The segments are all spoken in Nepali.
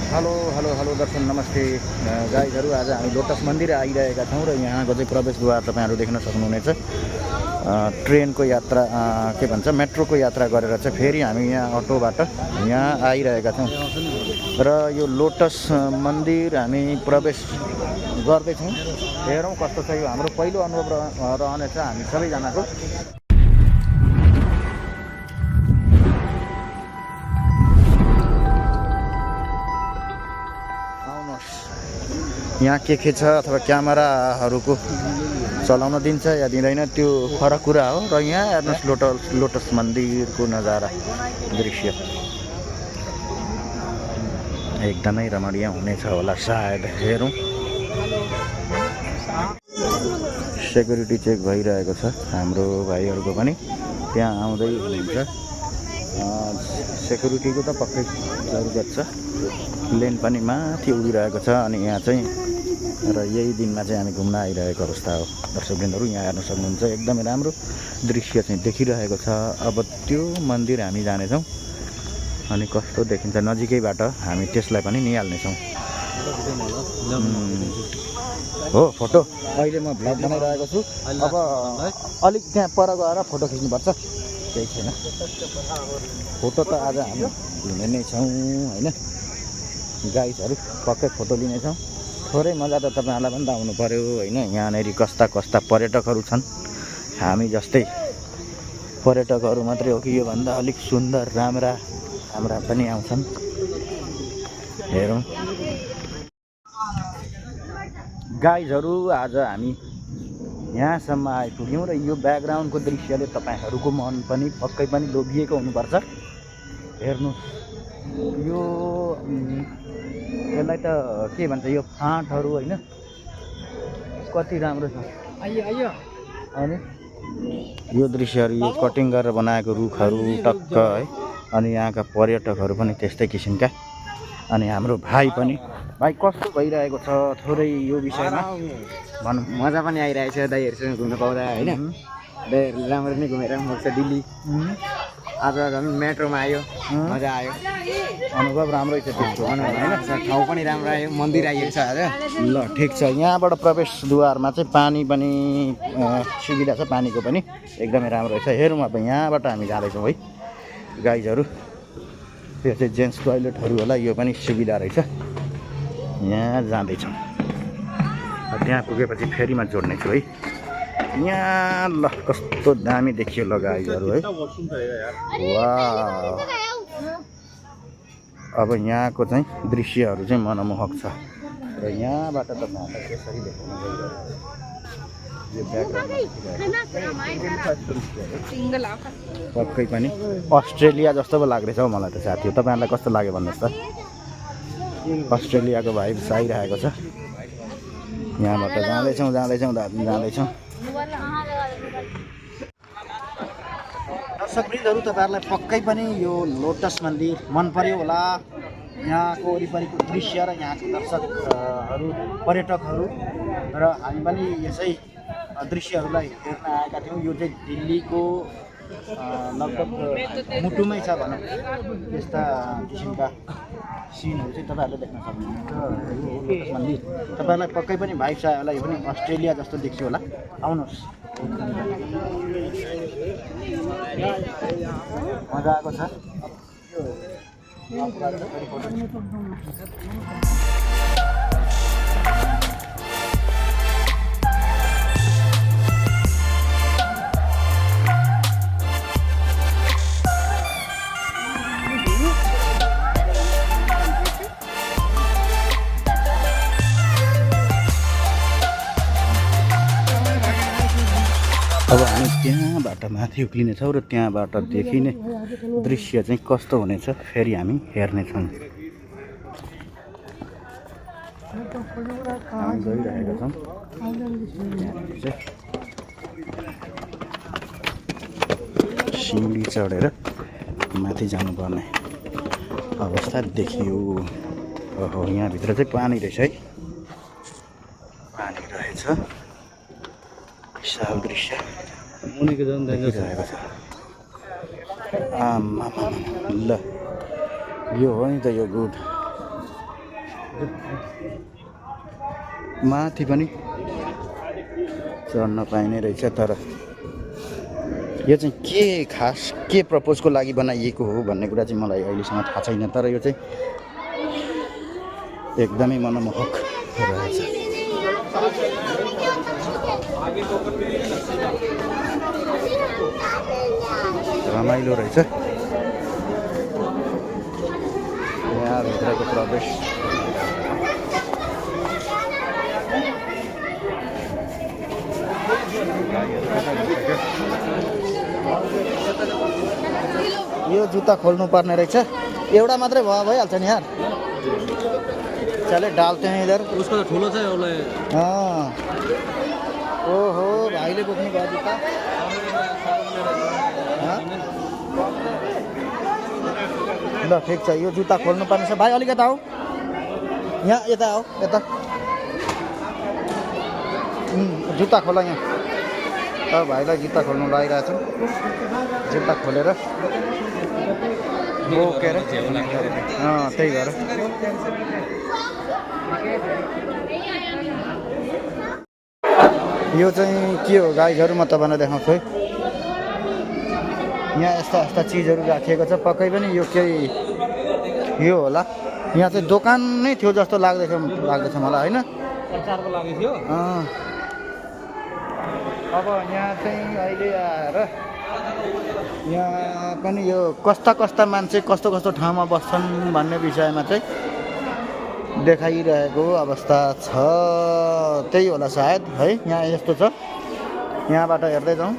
हेलो हेलो हेलो दर्शन नमस्ते गाइजहरू। आज हामी लोटस मन्दिर आइरहेका छौँ र यहाँको चाहिँ प्रवेशद्वार तपाईँहरू देख्न सक्नुहुनेछ। ट्रेनको यात्रा के भन्छ मेट्रोको यात्रा गरेर चाहिँ फेरि हामी यहाँ अटोबाट यहाँ आइरहेका छौँ र यो लोटस मन्दिर हामी प्रवेश गर्दैछौँ। हेरौँ कस्तो छ यो हाम्रो पहिलो अनुभव रहनेछ हामी सबैजनाको। यहाँ के छ अथवा क्यामेराहरूको चलाउन दिन्छ या दिँदैन त्यो फरक कुरा हो। र यहाँ हेर्नुहोस् लोटस मन्दिरको नजारा दृश्य एकदमै रमणीय हुनेछ होला सायद। हेरौँ सेक्युरिटी चेक भइरहेको छ हाम्रो भाइहरूको पनि त्यहाँ आउँदै हुनुहुन्छ। सेक्युरिटीको त पक्कै जरुरत छ। लेन पनि माथि उडिरहेको छ अनि यहाँ चाहिँ र यही दिनमा चाहिँ हामी घुम्न आइरहेको अवस्था हो। दर्शकवृन्दहरू यहाँ हेर्न सक्नुहुन्छ एकदमै राम्रो दृश्य चाहिँ देखिरहेको छ। अब त्यो मन्दिर हामी जानेछौँ अनि कस्तो देखिन्छ नजिकैबाट हामी त्यसलाई पनि निहाल्नेछौँ। हो फोटो अहिले म भ्लग बनाइरहेको छु। अब अलिक त्यहाँ पर गएर फोटो खिच्नुपर्छ, केही छैन। फोटो त आज हामी लिने नै छौँ होइन गाइजहरू, पक्कै फोटो लिनेछौँ। थोरै मजा त तपाईँहरूलाई पनि त आउनु पऱ्यो होइन। यहाँनिर कस्ता कस्ता पर्यटकहरू छन्, हामी जस्तै पर्यटकहरू मात्रै हो कि योभन्दा अलिक सुन्दर राम्रा पनि आउँछन्। हेरौँ गाइजहरू, आज हामी यहाँसम्म आइपुग्यौँ र यो ब्याकग्राउन्डको दृश्यले तपाईँहरूको मन पनि पक्कै पनि लोभिएको हुनुपर्छ। हेर्नुहोस् यो यसलाई त के भन्छ यो फाँटहरू होइन कति राम्रो छ। अनि यो दृश्यहरू यो कटिङ गरेर बनाएको रुखहरू टक्क है। अनि यहाँका पर्यटकहरू पनि त्यस्तै किसिमका। अनि हाम्रो भाइ पनि भाइ कस्तो भइरहेको छ थोरै यो विषयमा भनौँ। मजा पनि आइरहेको छ दाइहरूसँग घुम्न पाउँदा होइन। दाइहरूले राम्रो नै घुमेर गएको छ दिल्ली। आज झन् मेट्रोमा आयो, मजा आयो, अनुभव राम्रै छ त्यसको होइन। ठाउँ पनि राम्रो आयो, मन्दिर आइएको छ आज। ल ठिक छ। यहाँबाट प्रवेशद्वारमा चाहिँ पानी पनि सुविधा छ, पानीको पनि एकदमै राम्रो छ। हेरौँ अब यहाँबाट हामी जाँदैछौँ है गाइजहरू। यो चाहिँ जेन्ट्स टोइलेटहरू होला, यो पनि सुविधा रहेछ। यहाँ जाँदैछौँ, त्यहाँ पुगेपछि फेरिमा जोड्ने छु है। यहाँ ल कस्तो दामी देखियो ल गाइजहरू है। वाह, अब यहाँको चाहिँ दृश्यहरू चाहिँ मनमोहक छ र यहाँबाट तपाईँहरूलाई त्यसरी देखाउन गइरहेको पक्कै पनि अस्ट्रेलिया जस्तो पो लाग्दैछ हौ मलाई त साथी। तपाईँहरूलाई कस्तो लाग्यो भन्नुहोस् त। अस्ट्रेलियाको भाइब्स आइरहेको छ। यहाँबाट जाँदैछौँ जाँदैछौँ। दर्शकवृन्दहरू, तपाईँहरूलाई पक्कै पनि यो लोटस मन्दिर मन पर्यो होला। यहाँको वरिपरिको दृश्य र यहाँको दर्शकहरू पर्यटकहरू र हामी पनि यसै दृश्यहरूलाई हेर्न आएका थियौँ। यो चाहिँ दिल्लीको लगभग मुटुमै छ भनौँ। यस्ता किसिमका सिनहरू चाहिँ तपाईँहरूले देख्न सक्नुहुन्छ। यो लोटस मन्दिर तपाईँहरूलाई पक्कै पनि भाइब्स आयो होला। यो पनि अस्ट्रेलिया जस्तो देख्छु होला, आउनुहोस्। मजा आएको छ। अब हामी त्यहाँबाट माथि उक्लिनेछौँ र त्यहाँबाट देखिने दृश्य चाहिँ कस्तो हुनेछ फेरि हामी हेर्नेछौँ। हामी गइरहेका छौँ। सिँढी चढेर माथि जानुपर्ने अवस्था देखियो। ओहो, यहाँभित्र चाहिँ पानी रहेछ है, पानी रहेछ। विशाल दृश्य देखिरहेको छ। ल यो हो नि त यो गुड माथि पनि चढ्न पाइने रहेछ तर यो चाहिँ के खास के प्रपोजको लागि बनाइएको हो भन्ने कुरा चाहिँ मलाई अहिलेसम्म थाहा छैन तर यो चाहिँ एकदमै मनमोहक रहेछ रमाइलो रहेछ यहाँ भित्रको प्रवेश यो जुत्ता खोल्नु पर्ने रहेछ एउटा मात्रै भइहाल्छ नि यार चले डालते हैं इधर उसको त ठुलो छ एउटा ओहो भाइले बोक्नु भयो जुत्ता ल ठिक छ यो जुत्ता खोल्नु पर्ने छ भाइ अलिकति आऊ यहाँ यता आऊ यता जुत्ता खोला यहाँ अब भाइलाई जुत्ता खोल्नु लागिरहेको छु जुत्ता खोलेर बोकेर त्यही भएर यो चाहिँ के हो गाइजहरू म तपाईँलाई देखाउँछु है यहाँ यस्ता यस्ता चिजहरू राखिएको छ पक्कै पनि यो केही यो होला यहाँ चाहिँ दोकान नै थियो जस्तो लाग्दैछ मलाई होइन अब यहाँ चाहिँ अहिले आएर यहाँ पनि यो कस्ता मान्छे कस्तो ठाउँमा बस्छन् भन्ने विषयमा चाहिँ देखाइरहेको अवस्था छ त्यही होला सायद है यहाँ यस्तो छ यहाँबाट हेर्दै जाउँ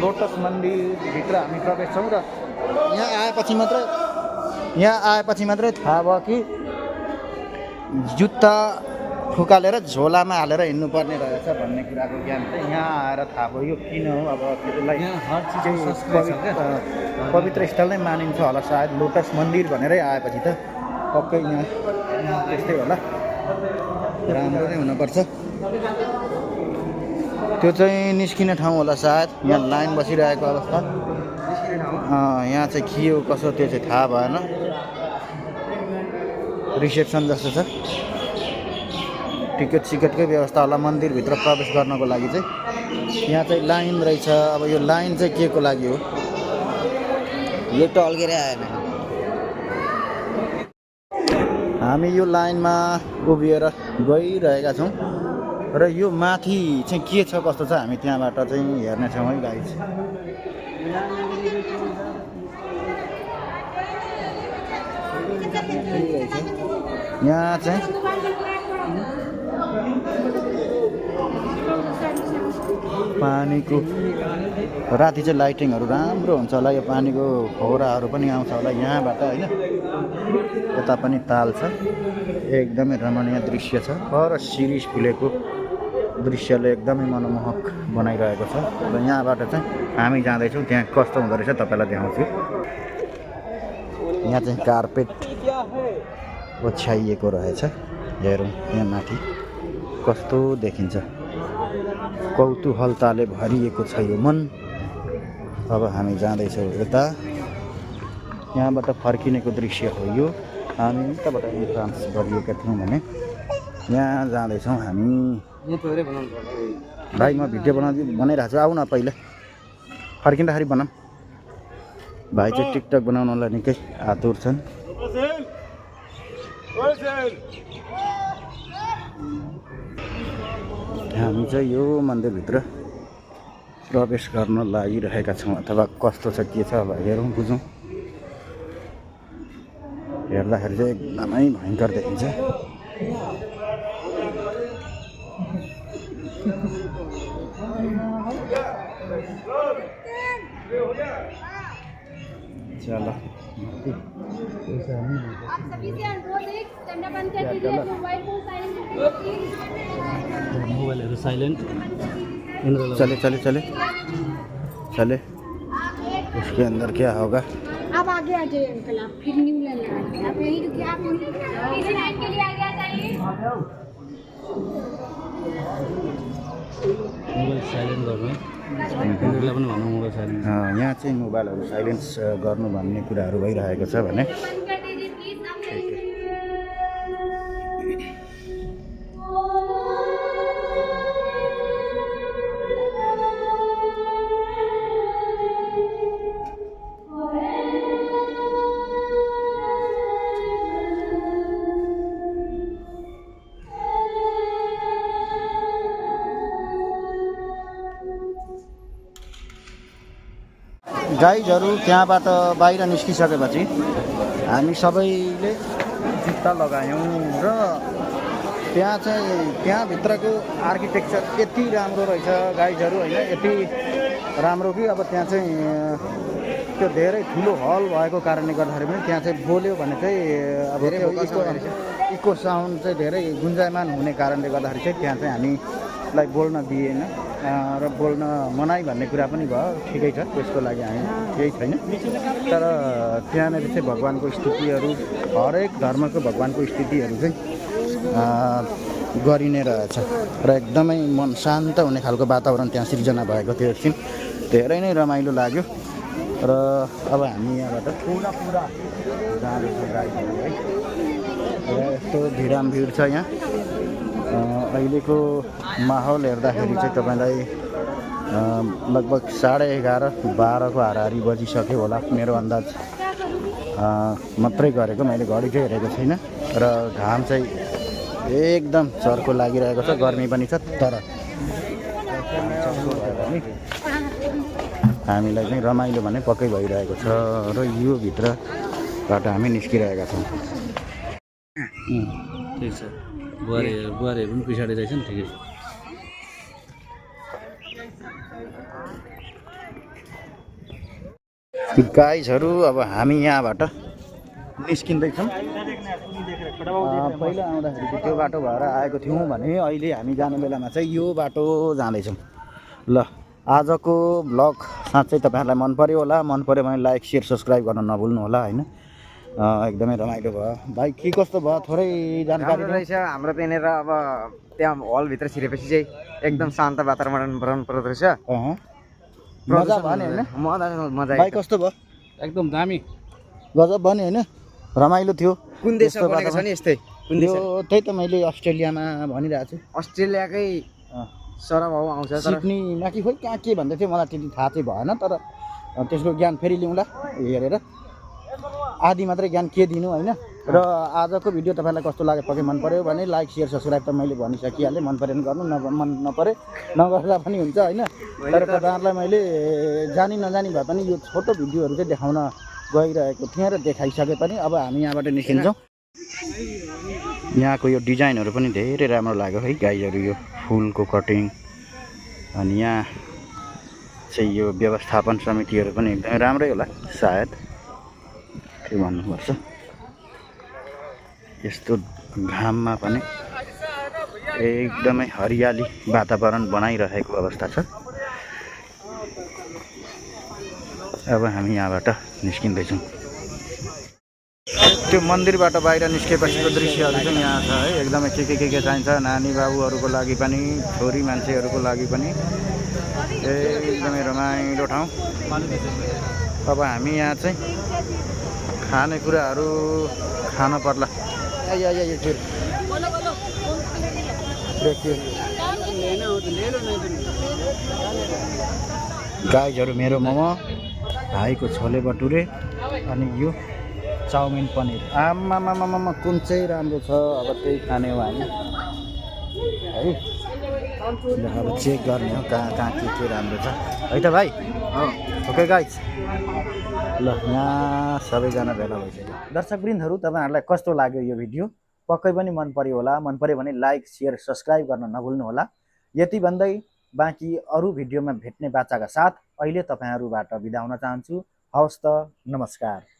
लोटस मन्दिरभित्र हामी प्रवेश छौँ र यहाँ आएपछि मात्रै थाहा भयो कि जुत्ता फुकालेर झोलामा हालेर हिँड्नुपर्ने रहेछ भन्ने कुराको ज्ञान चाहिँ यहाँ आएर थाहा भयो यो किन हो अब त्यसलाई पवित्र स्थल नै मानिन्छ होला सायद लोटस मन्दिर भनेरै आएपछि त पक्कै यहाँ त्यस्तै होला राम्रो नै हुनुपर्छ त्यो चाहिँ निस्किने ठाउँ होला सायद यहाँ लाइन बसिरहेको अवस्था यहाँ चाहिँ के हो कसो त्यो चाहिँ थाहा भएन रिसेप्सन जस्तो छ टिकटकै व्यवस्था होला मन्दिरभित्र प्रवेश गर्नको लागि चाहिँ यहाँ चाहिँ लाइन रहेछ अब यो लाइन चाहिँ के को लागि हो यो टल्केरै आएन हामी यो लाइनमा उभिएर गइरहेका छौँ र यो माथि चाहिँ के छ कस्तो छ हामी त्यहाँबाट चाहिँ हेर्नेछौँ है गाइज यहाँ चाहिँ पानीको राति चाहिँ लाइटिङहरू राम्रो हुन्छ होला यो पानीको फोहराहरू पनि आउँछ होला यहाँबाट होइन यता पनि ताल छ एकदमै रमणीय दृश्य छ पर शिरीष फुलेको दृश्यले एकदमै मनमोहक बनाइरहेको छ र यहाँबाट चाहिँ हामी जाँदैछौँ त्यहाँ कस्तो हुँदो रहेछ तपाईँलाई देखाउँछु यहाँ चाहिँ कार्पेट ओछ्याइएको रहेछ हेरौँ यहाँ माथि कस्तो देखिन्छ कौतूहलताले भरिएको छ यो मन अब हामी जाँदैछौँ यता यहाँबाट फर्किनेको दृश्य हो यो हामी यताबाट इन्ट्रान्स गरिएका थियौँ भने यहाँ जाँदैछौँ हामी भाइ म भिडियो बनाइरहेको छु आऊ न पहिला फर्किँदाखेरि बनाऊँ भाइ चाहिँ टिकटक बनाउनलाई निकै आतुर छन् हामी चाहिँ यो मन्दिरभित्र प्रवेश गर्न लागिरहेका छौँ अथवा कस्तो छ के छ अब हेरौँ बुझौँ हेर्दाखेरि चाहिँ एकदमै भयङ्कर देखिन्छ चलो मोबाइलहरू साइलेंट चले चले चले चले उसके अंदर क्या होगा आप आगे आ जाइए अंकल आप फिर न्यू लाइन लगाइए आप यही रुकिए आप इसी लाइन के लिए आगे आ जाइए मोबाइल साइलेंट गर्नु इनीहरूलाई पनि भन्नु मोबाइल साइलेन्ट यहाँ चाहिँ मोबाइलहरू साइलेन्स गर्नु भन्ने कुराहरू भइरहेको छ भने गाइजहरू त्यहाँबाट बाहिर निस्किसकेपछि हामी सबैले जुत्ता लगायौँ र त्यहाँभित्रको आर्किटेक्चर यति राम्रो रहेछ गाइजहरू होइन, यति राम्रो कि अब त्यहाँ चाहिँ त्यो धेरै ठुलो हल भएको कारणले गर्दाखेरि पनि त्यहाँ चाहिँ बोल्यो भने चाहिँ अब त्यो इको साउन्ड चाहिँ धेरै गुन्जायमान हुने कारणले गर्दाखेरि चाहिँ त्यहाँ चाहिँ हामीलाई बोल्न दिएन र बोल्न मनाइ भन्ने कुरा पनि भयो। ठिकै छ, त्यसको लागि हामी केही छैन। तर त्यहाँनिर चाहिँ भगवान्को स्थितिहरू, हरेक धर्मको भगवान्को स्थितिहरू चाहिँ गरिने रहेछ र एकदमै मन शान्त हुने खालको वातावरण त्यहाँ सिर्जना भएको थियो। एकछिन धेरै नै रमाइलो लाग्यो र अब हामी यहाँबाट पुरा जाँदैछौँ गाडीहरू है। र यस्तो भिड छ यहाँ। अहिलेको माहौल हेर्दाखेरि चाहिँ तपाईँलाई लगभग 11:30-12 को हाराहारी बजिसक्यो होला मेरो अन्दाज मात्रै गरेको, मैले घडी चाहिँ हेरेको छैन। र घाम चाहिँ एकदम चर्को लागिरहेको छ, गर्मी पनि छ। तर हामीलाई चाहिँ रमाइलो भने पक्कै भइरहेको छ र यो भित्रबाट हामी निस्किरहेका छौँ। ठिक छ, बुहारीहरू पनि पछाडि रहेछ नि, ठिकै छ। गाइजहरू अब हामी यहाँबाट निस्किँदैछौँ। पहिला आउँदाखेरि चाहिँ त्यो बाटो भएर आएको थियौँ भने अहिले हामी जाने बेलामा चाहिँ यो बाटो जाँदैछौँ। ल, आजको भ्लग साँच्चै तपाईँहरूलाई मन पर्यो होला। मन पर्यो भने लाइक, सेयर, सब्सक्राइब गर्न नभुल्नु होला होइन। एकदमै रमाइलो भयो भाइ। के कस्तो भयो थोरै जानकारी रहेछ हाम्रो त्यहाँनिर। अब त्यहाँ हलभित्र छिरेपछि चाहिँ एकदम शान्त वातावरण पर्दो रहेछ। मजा भयो नि होइन? मजा भाइ कस्तो भयो? एकदम दामी, गजब भयो नि होइन? रमाइलो थियो। कुन देशमा बनेको छ नि यस्तै? कुन देश? त्यही त मैले अस्ट्रेलियामा भनिरहेको छु। अस्ट्रेलियाकै सरभाउ आउँछ। सिडनीमा कि खोइ कहाँ के भन्दै थियो, मलाई त्यति थाहा चाहिँ भएन। तर त्यसको ज्ञान फेरि लिउँला हेरेर, आधी मात्रै ज्ञान के दिनु होइन। र आजको भिडियो तपाईँलाई कस्तो लाग्यो, पक्कै मन पर्यो भने लाइक, सेयर, सब्सक्राइब त मैले भनिसकिहालेँ। मन पऱ्यो भने गर्नु, मन नपरे नगर्दा पनि हुन्छ होइन। तर तपाईँहरूलाई मैले जानी नजानी भए पनि यो छोटो भिडियोहरू चाहिँ देखाउन गइरहेको थिएँ र देखाइसके पनि। अब हामी यहाँबाट निस्किन्छौँ। यहाँको यो डिजाइनहरू पनि धेरै राम्रो लाग्यो है गाइजहरू। यो फुलको कटिङ, अनि यहाँ चाहिँ यो व्यवस्थापन समितिहरू पनि एकदमै राम्रै होला सायद, के भन्नुपर्छ। यस्तो घाममा पनि एकदमै हरियाली वातावरण बनाइरहेको अवस्था छ। अब हामी यहाँबाट निस्किँदैछौँ। त्यो मन्दिरबाट बाहिर निस्केपछिको दृश्यहरू चाहिँ यहाँ छ है। एकदमै के चाहिन्छ नानी बाबुहरूको लागि पनि, छोरी मान्छेहरूको लागि पनि एकदमै रमाइलो ठाउँ। अब हामी यहाँ चाहिँ खानेकुराहरू खान पर्ला। गाइजहरू मेरो मोमो, भाइको छोले भटुरे, अनि यो चाउमिन पनिर। आमामामामा कुन चाहिँ राम्रो छ, अब त्यही खाने हो हामी है। अब चेक गर्ने हो कहाँ के राम्रो छ है त भाइ। ओके गाइज, ल यहाँ सबैजना भेला भइसक्यो। दर्शकवृन्दहरू, तपाईँहरूलाई कस्तो लाग्यो यो भिडियो? पक्कै पनि मन पर्यो होला। मन पर्यो भने लाइक, सेयर, सब्सक्राइब गर्न नभुल्नु होला। यति भन्दै बाँकी अरू भिडियोमा भेट्ने बाचाका साथ अहिले तपाईँहरूबाट बिदा हुन चाहन्छु। हवस् त, नमस्कार।